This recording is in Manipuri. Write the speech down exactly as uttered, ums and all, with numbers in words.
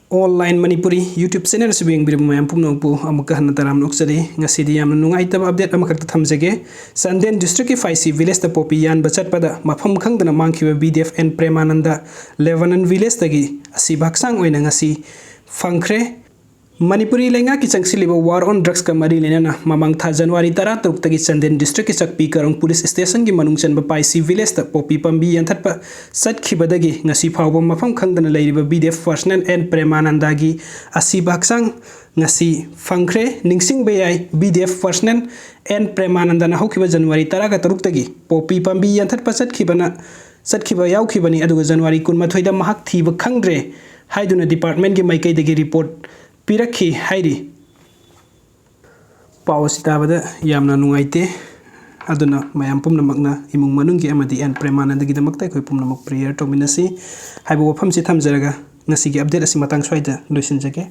Online Manipuri YouTube channel ꯑꯁꯤꯕꯨ ꯌꯦꯡꯕꯤꯔꯤꯕ ꯃꯌꯥꯝ ꯄꯨꯝꯅꯃꯛꯄꯨ ꯑꯃꯨꯛꯀ ꯍꯟꯅ ꯇꯔꯥꯝꯅ ꯑꯣꯛꯆꯔꯤ꯫ ꯉꯁꯤꯗꯤ ꯌꯥꯝꯅ ꯅꯨꯡꯉꯥꯏꯇꯕ update ꯑꯃꯈꯛꯇ ꯊꯝꯖꯒꯦ꯫ ꯆꯥꯟꯗꯦꯜ district ꯀꯤ ꯐꯥꯏꯁꯤ village ꯇ poppy ꯌꯥꯟꯕ ꯆꯠꯄꯗ ꯃꯐꯝ ꯈꯪꯗꯅ ꯃꯥꯡꯈꯤꯕ B D F N Premananda, Lebanon village ꯇꯒꯤ ꯑꯁꯤꯕ ꯍꯛꯆꯥꯡ ꯑꯣꯏꯅ ꯉꯁꯤ ꯐꯪꯈ꯭ꯔꯦ꯫ ꯃꯅꯤꯄꯨꯔꯤ ꯂꯩꯉꯥꯛꯀꯤ ꯆꯪꯁꯤꯜꯂꯤꯕ war on drugs ꯀ ꯃꯔꯤ ꯂꯩꯅꯅ ꯃꯃꯥꯡ ꯊꯥ January ꯇꯔꯥꯇꯔꯨꯛꯇꯒꯤ ꯆꯥꯟꯗꯦꯜ district ꯀꯤ ꯆꯛꯄꯤ ꯀꯔꯣꯡ police station ꯒꯤ ꯃꯅꯨꯡ ꯆꯟꯕ ꯐꯥꯏꯁꯤ village ꯇ poppy ꯄꯥꯝꯕꯤ ꯌꯥꯟꯊꯠꯄ ꯆꯠꯈꯤꯕꯗꯒꯤ ꯉꯁꯤ ꯐꯥꯎꯕ ꯃꯐꯝ ꯈꯪꯗꯅ ꯂꯩꯔꯤꯕ B D F personnel N Premananda ꯒꯤ ꯑꯁꯤꯕ ꯍꯛꯆꯥꯡ ꯉꯁꯤ ꯐꯪꯈ꯭ꯔꯦ꯫ ꯅꯤꯡꯁꯤꯡꯕ ꯌꯥꯏ, B D F personnel N Premananda ꯅ ꯍꯧꯈꯤꯕ January ꯇꯔꯥꯒ ꯇꯔꯨꯛꯇꯒꯤ poppy ꯄꯥꯝꯕꯤ ꯌꯥꯟꯊꯠꯄ ꯆꯠꯈꯤꯕꯅ, ꯆꯠꯈꯤꯕ ꯌꯥꯎꯈꯤꯕꯅꯤ, ꯑꯗꯨꯒ January ꯀꯨꯟꯃꯥꯊꯣꯏꯗ ꯃꯍꯥꯛ ꯊꯤꯕ ꯈꯪꯗ꯭ꯔꯦ ꯍꯥꯏꯗꯨꯅ department ꯀꯤ ꯃꯥꯏꯀꯩꯗꯒꯤ report ꯄꯤꯔꯛꯈꯤ ꯍꯥꯏꯔꯤ꯫ ꯄꯥꯎ ꯑꯁꯤ ꯇꯥꯕꯗ ꯌꯥꯝꯅ ꯅꯨꯡꯉꯥꯏꯇꯦ꯫ ꯑꯗꯨꯅ ꯃꯌꯥꯝ ꯄꯨꯝꯅꯃꯛꯅ, ꯏꯃꯨꯡ ꯃꯅꯨꯡꯒꯤ ꯑꯃꯗꯤ N Premananda ꯒꯤꯗꯃꯛꯇ ꯑꯩꯈꯣꯏ ꯄꯨꯝꯅꯃꯛ prayer ꯇꯧꯃꯤꯟꯅꯁꯤ ꯍꯥꯏꯕ ꯋꯥꯐꯝꯁꯤ ꯊꯝꯖꯔꯒ, ꯉꯁꯤꯒꯤ update ꯑꯁꯤ ꯃꯇꯥꯡ ꯁ꯭ꯋꯥꯏꯗ ꯂꯣꯏꯁꯤꯟꯖꯒꯦ꯫